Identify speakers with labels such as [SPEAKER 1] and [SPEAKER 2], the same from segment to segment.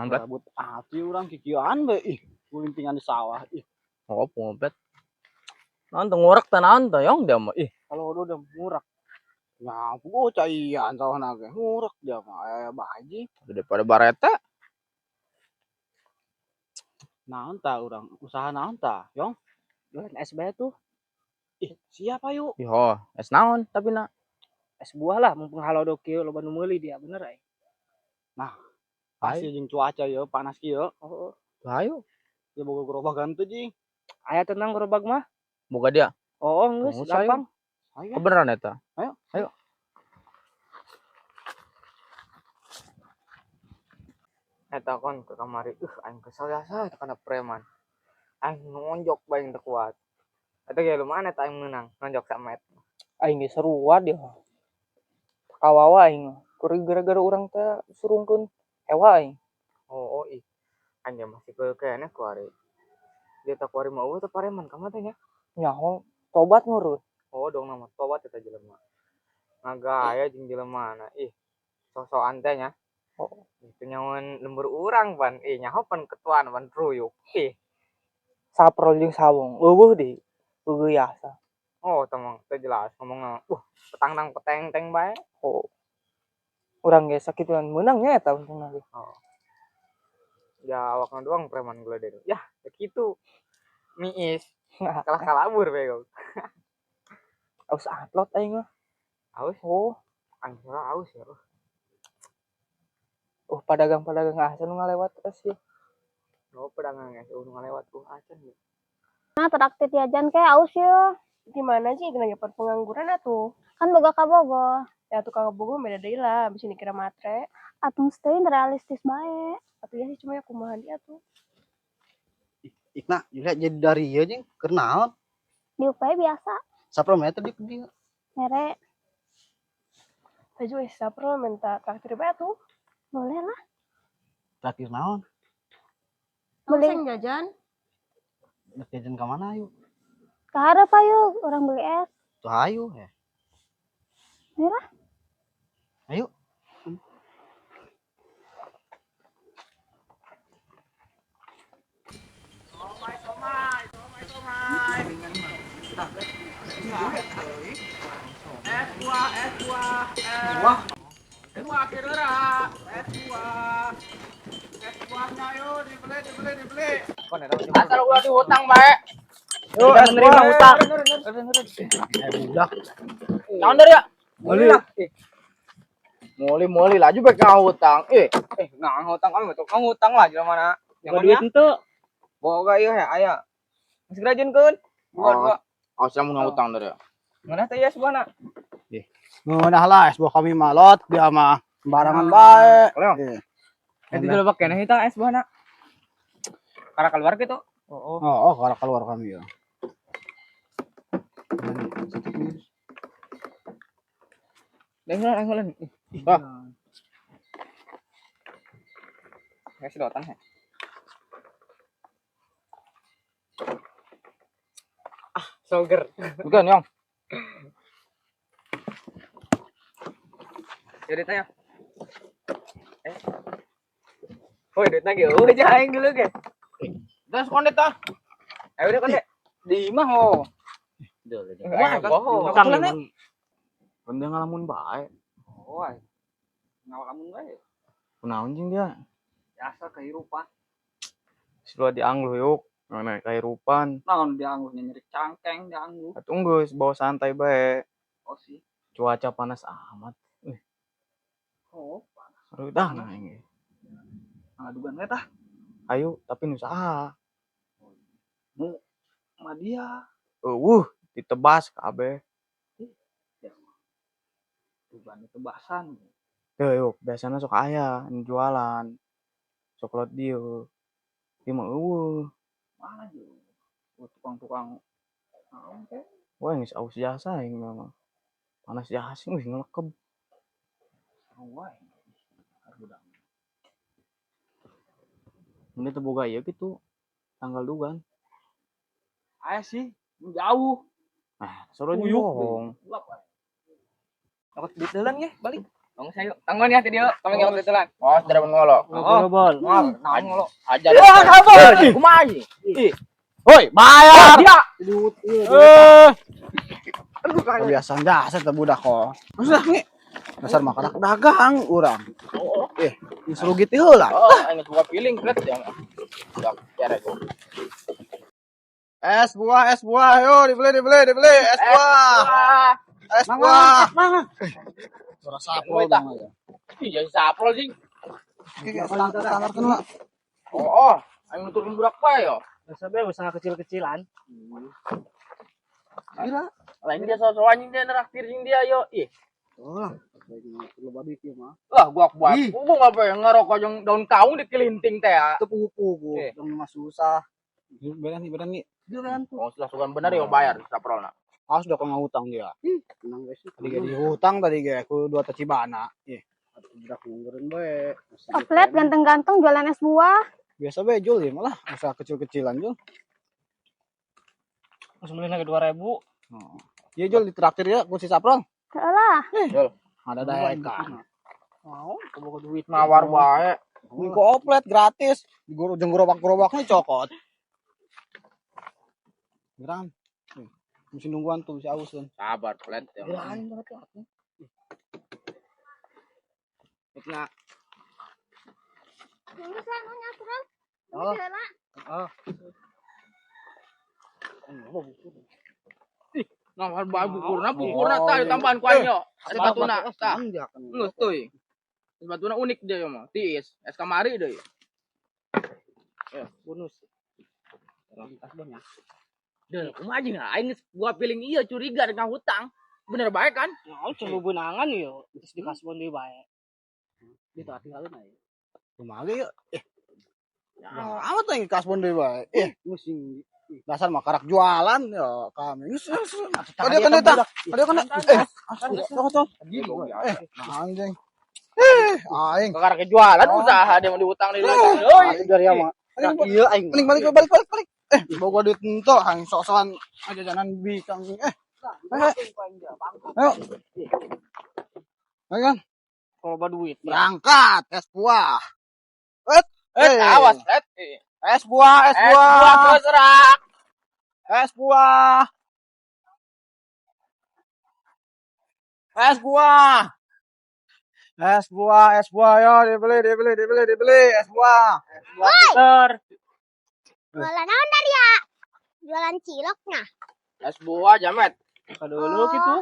[SPEAKER 1] Amplet.
[SPEAKER 2] Rambut ati urang kikieuan we ih, gulintingan di sawah ih.
[SPEAKER 1] Oh, ngumpet. Naon teu ngurek teh, naon teh yong dia mah ih.
[SPEAKER 2] Kalau udah ngurak. Nyapu oh caian sawahna ge ngurek dia mah aya baji.
[SPEAKER 1] Daripada barete.
[SPEAKER 2] Naon tah urang usaha naon tah, Yong?
[SPEAKER 3] Jualan es bae tuh.
[SPEAKER 2] Ih, siap ayo.
[SPEAKER 1] Ih, oh, es naon tapi na?
[SPEAKER 3] Es buah lah, mumpung halodo kieu loba nu meuli dia bener ai.
[SPEAKER 2] Nah, pasti jeung cuaca ieu panas kieu.
[SPEAKER 3] Oh,
[SPEAKER 1] oh. Ayo.
[SPEAKER 2] Ya boga gerobakan teh jing.
[SPEAKER 3] Aya tenang gerobak mah.
[SPEAKER 1] Boga dia.
[SPEAKER 3] Oh, geus gampang.
[SPEAKER 2] Ayo.
[SPEAKER 1] Kebeneran eta.
[SPEAKER 2] Ayo.
[SPEAKER 1] Ayo. Eta kon ke kamari, aing kesel ya eta kana preman. Aing nonjok bae teu kuat. Eta ge lumayan eta aing meunang nonjok samet.
[SPEAKER 3] Aing ge sarua dia. Kawawa aing mah. Kuring gara-gara urang teh surungkeun hewa aing.
[SPEAKER 1] Oh, oh ih. Aing ge masih keneh kuari. Dia tak kuari mah eueuh teh pareman ka mah teh nya.
[SPEAKER 3] Nyaho tobat ngurus.
[SPEAKER 1] Oh, dong nama tobat eta jelema. Ngagaya jeung jelema na ih. Sosokan teh nya.
[SPEAKER 3] Oh.
[SPEAKER 1] Itu nyawan lembur urang pan, ih nyaho pan ketuaan pan ruyuk. Ih.
[SPEAKER 3] Saprol jeung sawung, eueuh deui. Eueuh biasa.
[SPEAKER 1] Oh, temang teu jelas ngomongna. Petang nang peteng-teng bae.
[SPEAKER 3] Oh. Urang ge sakituan meunang nya eta untungna ge.
[SPEAKER 1] Oh. Ya awakna doang preman gede. Ya, kitu. Miis. Kalah kalabur bego.
[SPEAKER 3] Aus atlot aing mah.
[SPEAKER 1] Aus?
[SPEAKER 3] Oh.
[SPEAKER 1] Aing aus ya.
[SPEAKER 3] Oh, pedagang-pedagang asa nu ngalewat es ya.
[SPEAKER 1] Oh, pedagang es nu ngalewat acan ya.
[SPEAKER 4] Nah, traktir jajan kayak aus ya.
[SPEAKER 5] Gimana sih kena dapat pengangguran atuh?
[SPEAKER 4] Kan boga ka Bogor.
[SPEAKER 5] Ya tuh ka Bogor beda deui lah, bisa dikira matre.
[SPEAKER 4] Atuh teuing realistis bae.
[SPEAKER 5] Atuh ya sih cuma ya kumaha dia tuh.
[SPEAKER 2] Ikna, Julia jadi dari ieu jeung keur naon?
[SPEAKER 4] Di UP biasa.
[SPEAKER 2] Sapro meter di dieu.
[SPEAKER 4] Mere.
[SPEAKER 5] Taju eh sapro minta traktir bae tuh.
[SPEAKER 4] Boleh lah.
[SPEAKER 2] Traktir naon?
[SPEAKER 4] Beli
[SPEAKER 5] jajan.
[SPEAKER 2] Rek jajan ka mana ayo?
[SPEAKER 4] Ka hareup ayo, urang beli es.
[SPEAKER 2] Tuh ayo ya.
[SPEAKER 4] Ayo lah.
[SPEAKER 2] Ayo.
[SPEAKER 1] Somai, somai, somai, somai. Es buah, es buah, es.
[SPEAKER 2] Buah.
[SPEAKER 1] Es buah kira-kira. Es buah. Es buahnya ayo dibeli, dibeli, dibeli. Asal ulah dihutang bae.
[SPEAKER 3] Yuk, menerima hutang.
[SPEAKER 2] Budak.
[SPEAKER 1] Naon dari ya?
[SPEAKER 2] Muli.
[SPEAKER 1] Muli muli laju bae ngahutang. Ngahutang kami betul ngahutang lah jelema mana.
[SPEAKER 3] Boga duit henteu.
[SPEAKER 1] Boga ieu ya aya. Geus grajeunkeun. Dua dua.
[SPEAKER 2] Oh, saya mau ngahutang dari ya.
[SPEAKER 1] Ngeunah teh ya sebuahna.
[SPEAKER 2] Ngeunah lah es buah kami mah lot dia mah sembarangan bae.
[SPEAKER 1] Leong. Itu dulu pakai nah itu es buahna. Karena keluar gitu.
[SPEAKER 3] Oh,
[SPEAKER 2] Oh, oh, karena keluar kami ya.
[SPEAKER 1] Lengolan, lengolan. Ah. Nggak sedotan ya. Ah, soger.
[SPEAKER 3] Bukan, Yong.
[SPEAKER 1] Jadi tanya. Oh, duit lagi. Oh, jangan dulu ke.
[SPEAKER 2] Udah kondet ah.
[SPEAKER 1] Ayo udah kondet.
[SPEAKER 3] Di imah oh.
[SPEAKER 1] Wah, bohong.
[SPEAKER 3] Utang nih.
[SPEAKER 2] Kan dia ngalamun bae.
[SPEAKER 3] Oh, ngalamun bae.
[SPEAKER 2] Kunaon jeung dia?
[SPEAKER 3] Biasa kehirupan.
[SPEAKER 2] Sudah diangluh yuk. Mana kehirupan.
[SPEAKER 3] Naon diangluhnya nyeri cangkeng diangluh.
[SPEAKER 2] Atuh geus bawa santai bae.
[SPEAKER 3] Oh sih.
[SPEAKER 2] Cuaca panas amat.
[SPEAKER 3] Oh, panas.
[SPEAKER 2] Aduh, dah nah ini.
[SPEAKER 3] Ngadugan we tah.
[SPEAKER 2] Ayo, tapi nu saha?
[SPEAKER 3] Nu mah dia.
[SPEAKER 2] Eueuh, ditebas kabeh.
[SPEAKER 3] Dugan ditebasan.
[SPEAKER 2] Teu yuk, biasana sok aya nu jualan. Sok lot dieu. Ieu mah eueuh.
[SPEAKER 3] Mana jeung tukang-tukang naon teh?
[SPEAKER 2] Wah, geus aus jasa aing mah. Panas jasa geus ngelekeb.
[SPEAKER 3] Sarua aing. Harudang.
[SPEAKER 2] Ini teu boga ieu kitu. Tanggal dugan.
[SPEAKER 3] Aya sih, jauh.
[SPEAKER 2] Ah, sarua jeung
[SPEAKER 3] Uyuk
[SPEAKER 2] bohong.
[SPEAKER 3] Dapat duit deulan ge, balik.
[SPEAKER 1] Bang saya tangguhan ya tadi kami nggak kebetulan.
[SPEAKER 6] Oh, sudah ngolo.
[SPEAKER 1] Oh, bol. Naon ngolo.
[SPEAKER 6] Ajar.
[SPEAKER 1] Kabur. Kumaha ieu?
[SPEAKER 2] Woi, bayar.
[SPEAKER 1] Dia.
[SPEAKER 2] Eh. Kebiasaan dasar teh budak kok. Sudah nih. Dasar mah karak dagang urang. Eh, geus rugi teh heula.
[SPEAKER 6] Oh, aing geus buka piling plet ya. Udah biar aku.
[SPEAKER 2] Es buah, yo dibeli, dibeli, dibeli, es buah. Es buah. Suara saprol
[SPEAKER 6] Woi, tah.
[SPEAKER 2] dong, ya.
[SPEAKER 6] Iya, saprol jing.
[SPEAKER 2] Standar standar kan lah.
[SPEAKER 6] Oh, aing nuturkeun budak bae yo.
[SPEAKER 3] Biasa usaha kecil-kecilan.
[SPEAKER 2] Gila.
[SPEAKER 6] Lain dia sok-sok anjing dia neraktir jeung dia yo. Ih,
[SPEAKER 2] Oh, loba duit ieu mah.
[SPEAKER 6] lah gua buat.
[SPEAKER 2] Ih.
[SPEAKER 6] Gua ngapa yang ngerokok jeung daun kaung dikelinting teh ya.
[SPEAKER 2] Itu pugu-pugu,
[SPEAKER 6] Eh.
[SPEAKER 2] dong mah susah. Beran nih, beran nih.
[SPEAKER 6] Oh, sudah sugan bener yo bayar saprolna.
[SPEAKER 2] Harus udah kena hutang dia.
[SPEAKER 7] Tenang guys,
[SPEAKER 2] Tadi ge dihutang tadi ge ku dua tacibana. Ih,
[SPEAKER 7] budak ngangguran bae.
[SPEAKER 4] Oplet ganteng-ganteng jualan es buah.
[SPEAKER 2] biasa bae Jul ya malah usaha kecil-kecilan Jul.
[SPEAKER 3] Terus beli lagi 2000.
[SPEAKER 2] Oh. Iya Jul ditraktir ya ku si Saprol.
[SPEAKER 4] Heeh lah.
[SPEAKER 2] Ada daekan.
[SPEAKER 3] Mau, boga duit.
[SPEAKER 6] Nawar bae.
[SPEAKER 2] Ini ku oplet gratis. Di jeung gerobak-gerobaknya cokot. Geran. Mesti nungguan tuh si Aus kan.
[SPEAKER 6] Sabar plet ya.
[SPEAKER 3] Berani banget ya.
[SPEAKER 6] Nah,
[SPEAKER 4] Lulus lah nu nya Prol.
[SPEAKER 3] Oh.
[SPEAKER 4] Heula.
[SPEAKER 3] Oh.
[SPEAKER 6] nawar bae bukurna, bukurna tah ditambahan ku aing yo. Es batuna tah. Geus teuy. Es batuna unik dia mah. Tiis, es kamari deui.
[SPEAKER 3] Bonus.
[SPEAKER 6] Deh, kumaha jeung aing geus gua piling ieu curiga dengan hutang. Bener bae kan?
[SPEAKER 3] Mau coba benangan yo, terus dikasbon deui bae. Itu tinggalin aja.
[SPEAKER 2] Kumaha ge yeuh? Eh. Amat lagi kasbon deui bae. Eh,
[SPEAKER 7] Musing
[SPEAKER 2] dasar mah karak jualan ya kami. Geus, geus, geus. Kadieu kan tah. Kadieu kan. Eh, sok sok. Eh, anjing. Eh, aing.
[SPEAKER 6] Kakara kejualan usaha dia mau diutang deui. Euy,
[SPEAKER 7] dari ya mah. Iya aing.
[SPEAKER 2] Balik balik balik balik balik. Eh, bawa duit ento hang sok-sokan jajanan bikang. Eh. Ayo. Ayo. Ayo kan.
[SPEAKER 3] Kalau bawa duit.
[SPEAKER 2] Berangkat es buah. Eh,
[SPEAKER 6] Eh, awas, plet.
[SPEAKER 2] Es buah, es
[SPEAKER 6] Es buah
[SPEAKER 2] buah.
[SPEAKER 6] terserak.
[SPEAKER 2] Es buah. Es buah. Es buah, es buah, yo dibeli, dibeli, dibeli, dibeli, es buah.
[SPEAKER 3] Ter.
[SPEAKER 4] Jualan naon dari ya? Jualan cilok nah.
[SPEAKER 6] Es buah jamet.
[SPEAKER 3] Dulu gitu.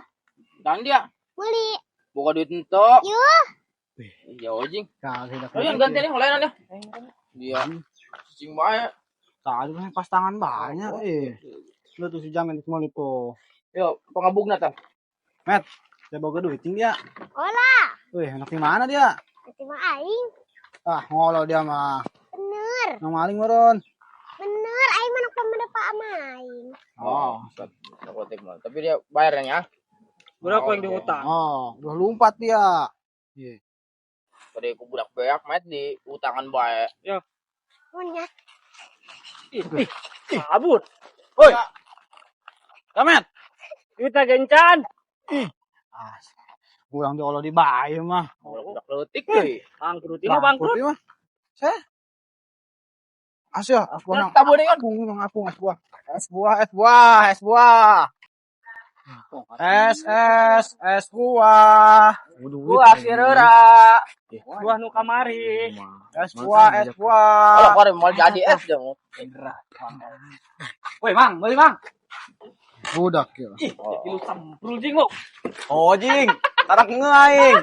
[SPEAKER 6] Dan dia
[SPEAKER 4] Beli.
[SPEAKER 6] buka duit ento.
[SPEAKER 4] Yuh.
[SPEAKER 6] Iya ojing.
[SPEAKER 2] Kali dah.
[SPEAKER 6] Oh, yang ganti nih mulai ya. Dia cicing bae.
[SPEAKER 2] Tadi mah pas tangan banyak eh. Lu tuh si Jamil semua itu.
[SPEAKER 6] Yo, pengebugna tah.
[SPEAKER 2] Met, dia bawa duit ting dia.
[SPEAKER 4] Olah.
[SPEAKER 2] Wih, anak di mana dia?
[SPEAKER 4] Itu mah aing.
[SPEAKER 2] Ah, ngolo dia mah.
[SPEAKER 4] Bener.
[SPEAKER 2] Nang maling meureun.
[SPEAKER 4] Bener aing mah nak pemerda Pak ama aing.
[SPEAKER 2] Oh,
[SPEAKER 6] Narkotik mah. Tapi dia bayarnya ya.
[SPEAKER 3] Berapa yang dihutang?
[SPEAKER 2] oh, udah lompat dia. Iya.
[SPEAKER 6] Tadi ku budak beak met di utangan bae.
[SPEAKER 4] Mun nya.
[SPEAKER 3] Ih, kabur.
[SPEAKER 2] Woi. Kamet.
[SPEAKER 3] Kita gencan.
[SPEAKER 2] Ah, kurang diolo di bae mah.
[SPEAKER 6] Budak leutik deui.
[SPEAKER 3] Bangkrut ini bangkrut.
[SPEAKER 2] Bangkrut mah. Saya Asya, es buah nang.
[SPEAKER 6] Tabung kan.
[SPEAKER 2] Apung, nang apung es buah. Es buah, es buah, es buah. Es es es buah.
[SPEAKER 6] Buah sireura.
[SPEAKER 3] Buah nu kamari.
[SPEAKER 2] Es buah, es buah.
[SPEAKER 6] Kalau kore mau jadi es dia mau.
[SPEAKER 3] Woi, Mang, beli Mang.
[SPEAKER 2] Budak ya.
[SPEAKER 3] Ih, jadi lu semprul jing lu.
[SPEAKER 2] Oh, jing. Tarak nge aing.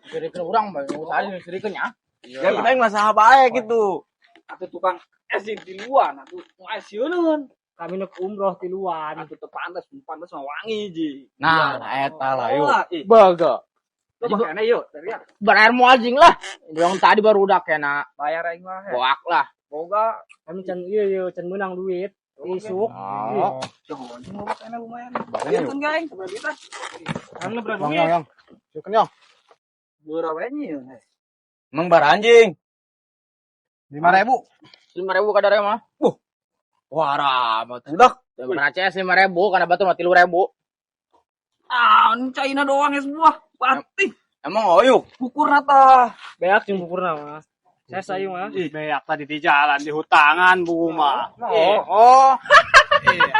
[SPEAKER 6] Sirikeun urang bae usaha sirikeun ya.
[SPEAKER 2] Ya kita yang masalah bae gitu.
[SPEAKER 3] Atau tukang es di luar, atuh nu es sieun. Kami nek umroh di luar, atuh teu pantes, pantes mah wangi ji.
[SPEAKER 2] Nah, eta lah yuk.
[SPEAKER 3] Ih,
[SPEAKER 6] Baga.
[SPEAKER 3] lu makanya yuk, dari ya.
[SPEAKER 6] Berair moal jing lah. Yang tadi baru udah kena
[SPEAKER 3] Bayar aing mah.
[SPEAKER 6] boak lah.
[SPEAKER 3] Boga kami can ieu ieu can meunang duit. Isuk.
[SPEAKER 6] Oh.
[SPEAKER 3] Lumayan.
[SPEAKER 2] Bayarnya yuk.
[SPEAKER 3] Kan gaing seberapa duit ah? Kan lu berapa
[SPEAKER 2] Yang
[SPEAKER 3] duit?
[SPEAKER 2] yang yang. Yuk yang.
[SPEAKER 3] Berapa nya yuk?
[SPEAKER 2] Emang bar anjing. 5.000.
[SPEAKER 6] 5.000 kadarnya mah.
[SPEAKER 2] Wah, ramat. Budak.
[SPEAKER 6] Pernah CS 5.000 karena batu mah 3.000.
[SPEAKER 3] Ah, ini China doang es buah. Batih.
[SPEAKER 6] Emang oyuk.
[SPEAKER 3] Bukurna tah.
[SPEAKER 5] Beak jeung bukurna mah. Saya sayu mah.
[SPEAKER 2] Ih, beak tadi di jalan di hutangan buku mah.
[SPEAKER 6] Oh.
[SPEAKER 2] Oh. Iya.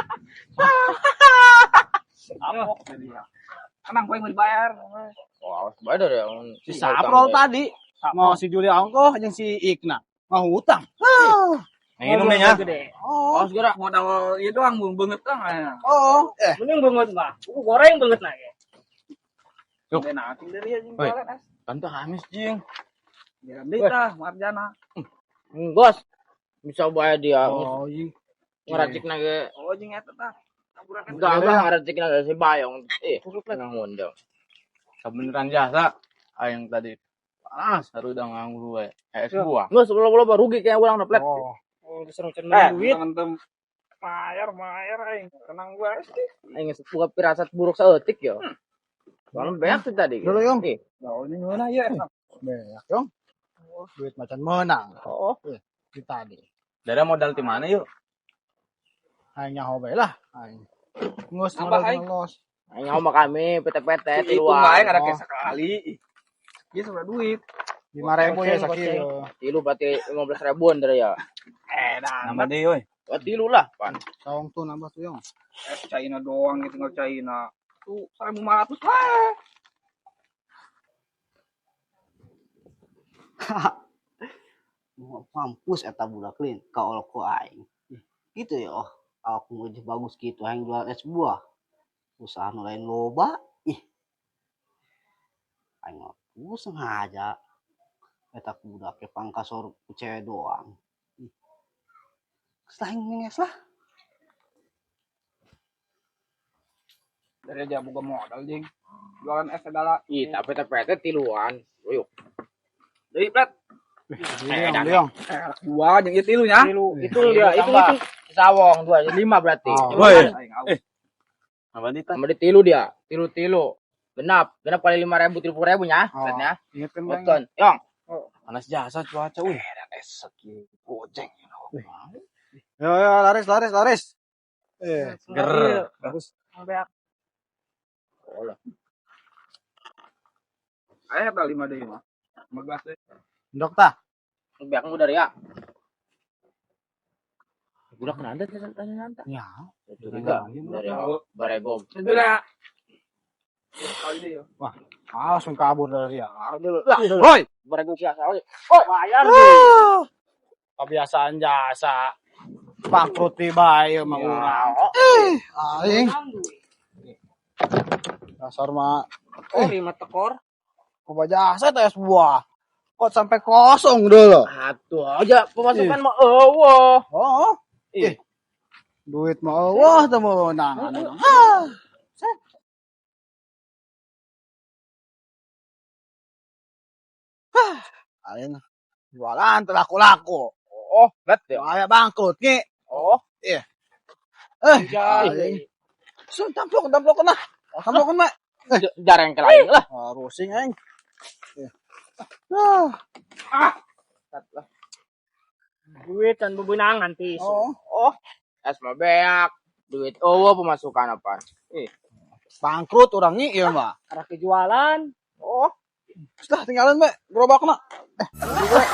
[SPEAKER 3] Apok tadi ya. Emang gue yang mau dibayar.
[SPEAKER 6] Oh, awas bayar ya.
[SPEAKER 2] Si Saprol tadi mau si Juli ongkoh jeung si Ikna mau hutang. Ah.
[SPEAKER 8] Nginum nih ya.
[SPEAKER 5] Gede.
[SPEAKER 2] Oh.
[SPEAKER 6] Awas gerak.
[SPEAKER 3] Modal ieu doang bung beungeut doang.
[SPEAKER 2] Oh. Eh,
[SPEAKER 5] Mending beungeut mah. Buku goreng beungeut na ge.
[SPEAKER 8] Yuk.
[SPEAKER 3] Dan nanti dari ya jeung
[SPEAKER 8] Woi.
[SPEAKER 3] jualan es.
[SPEAKER 6] Tante hamis jing.
[SPEAKER 3] Jalan deui tah, Marjana.
[SPEAKER 6] Bos. Bisa bayar dia.
[SPEAKER 2] oh, iya.
[SPEAKER 6] Ngeracik nage.
[SPEAKER 3] Oh jeung eta tah. Taburan
[SPEAKER 6] Enggak, enggak ngeracik nage si Bayong. Eh, ngundang.
[SPEAKER 8] Kebeneran jasa aing tadi. Panas haru udah nganggur we. Es buah.
[SPEAKER 6] Nggak, sebelum rugi kayak urang dapet.
[SPEAKER 2] Oh.
[SPEAKER 5] Oh, disuruh
[SPEAKER 3] Eh,
[SPEAKER 5] cenah duit.
[SPEAKER 3] teman-teman. Bayar, bayar aing. Tenang gua sih.
[SPEAKER 6] Aing buka pirasat buruk saeutik ya. Soalnya banyak tuh tadi.
[SPEAKER 2] Dulu, Yong.
[SPEAKER 6] Ih,
[SPEAKER 3] Jauh ini gimana ya?
[SPEAKER 2] Beak dong. Duit macan menang.
[SPEAKER 6] oh.
[SPEAKER 2] Di tadi.
[SPEAKER 8] Dari modal di mana yuk?
[SPEAKER 2] Aing nyaho bae lah. Aing. Ngus
[SPEAKER 3] Nambah,
[SPEAKER 2] modal
[SPEAKER 3] aing.
[SPEAKER 2] ngelos.
[SPEAKER 6] Aing sama kami PT-PT
[SPEAKER 3] Itu
[SPEAKER 6] tiluan.
[SPEAKER 3] aing ada
[SPEAKER 2] Oh.
[SPEAKER 3] kayak sekali. Dia seberapa duit?
[SPEAKER 2] 5.000 ya
[SPEAKER 5] Goceng,
[SPEAKER 2] sakieu.
[SPEAKER 6] Tilu berarti 15 ribuan dari ya.
[SPEAKER 3] Eh, dah.
[SPEAKER 8] Nambah deh, woi.
[SPEAKER 6] Oh, tilu lah, pan.
[SPEAKER 2] Sawang tuh nambah tuh, Yong.
[SPEAKER 3] Es China doang gitu tinggal China. Tuh 1.500 lah.
[SPEAKER 7] Mau mampus eta budak lain ka ku aing. Gitu ya oh, aku mau bagus gitu aing jualan es buah. Usaha nu lain loba. Ih. Aing mah pusing aja. Eta budak ke pangkasor ku cewek doang. Ih. Geus lah aing mending es lah.
[SPEAKER 3] Dari aja boga modal jing. Jualan es segala.
[SPEAKER 6] Ih, tapi PT-PT tiluan. Uyuk.
[SPEAKER 3] Deui, Plet.
[SPEAKER 2] Beli, Yong, beli, Yong.
[SPEAKER 3] Eh, anak dua jeung ieu tilu nya.
[SPEAKER 5] Tilu. Itu dia, itu
[SPEAKER 6] Tambah.
[SPEAKER 5] itu.
[SPEAKER 6] Sawong dua, lima berarti.
[SPEAKER 2] Oh.
[SPEAKER 8] Woi.
[SPEAKER 3] Aing aus.
[SPEAKER 8] Eh. Nambah nih,
[SPEAKER 6] Sama di tilu dia, tilu-tilu. Genap, genap kali 5.000, 30.000 nya,
[SPEAKER 2] Oh.
[SPEAKER 6] setnya.
[SPEAKER 2] Ingetin Bang.
[SPEAKER 6] Betul. Yong,
[SPEAKER 8] Panas jasa cuaca, wih. Es sakieu goceng.
[SPEAKER 2] Yo yo laris laris laris. Eh,
[SPEAKER 8] Ger.
[SPEAKER 2] bagus.
[SPEAKER 5] Beak.
[SPEAKER 3] Aya eta 5 deui mah. 15 deui.
[SPEAKER 2] Ndok tah.
[SPEAKER 6] biak udah ya. Budak kenanda tanya nanta.
[SPEAKER 2] Ya.
[SPEAKER 6] Curiga dari baregom.
[SPEAKER 3] Udah. Kali deui yo.
[SPEAKER 2] Ah, langsung kabur dari dia.
[SPEAKER 6] Lah,
[SPEAKER 2] Woi,
[SPEAKER 6] baregom biasa. Oi.
[SPEAKER 5] Bayar.
[SPEAKER 2] kebiasaan jasa. Bangkrut tiba ieu mah urang. Eh, aing dasar mah
[SPEAKER 5] Oh, lima tekor.
[SPEAKER 2] coba jasa teh es buah. Kok sampai kosong dulu.
[SPEAKER 6] Atuh aja pemasukan mah eueuh.
[SPEAKER 2] Oh. Eh. Duit mah wah teu meunang. Anu. Ah. Set. Ah, aing jualan teu laku-laku.
[SPEAKER 6] Oh, bet ya.
[SPEAKER 2] Bahaya bangkrut ki.
[SPEAKER 6] Oh,
[SPEAKER 2] Eh,
[SPEAKER 5] Ya.
[SPEAKER 2] aing. Sun tamplok tamplok nah. Tamplok mah.
[SPEAKER 6] jarang ke lain lah.
[SPEAKER 2] Ah, rusing aing. Eh. Ah.
[SPEAKER 5] Duit dan bebenangan ti.
[SPEAKER 2] Oh,
[SPEAKER 6] Oh, es mah beak. Duit eueuh pemasukan apa? Ih,
[SPEAKER 2] bangkrut urang nyi ieu mah.
[SPEAKER 5] Arah kejualan.
[SPEAKER 6] oh.
[SPEAKER 2] Sudah tinggalin be gerobakna. Eh,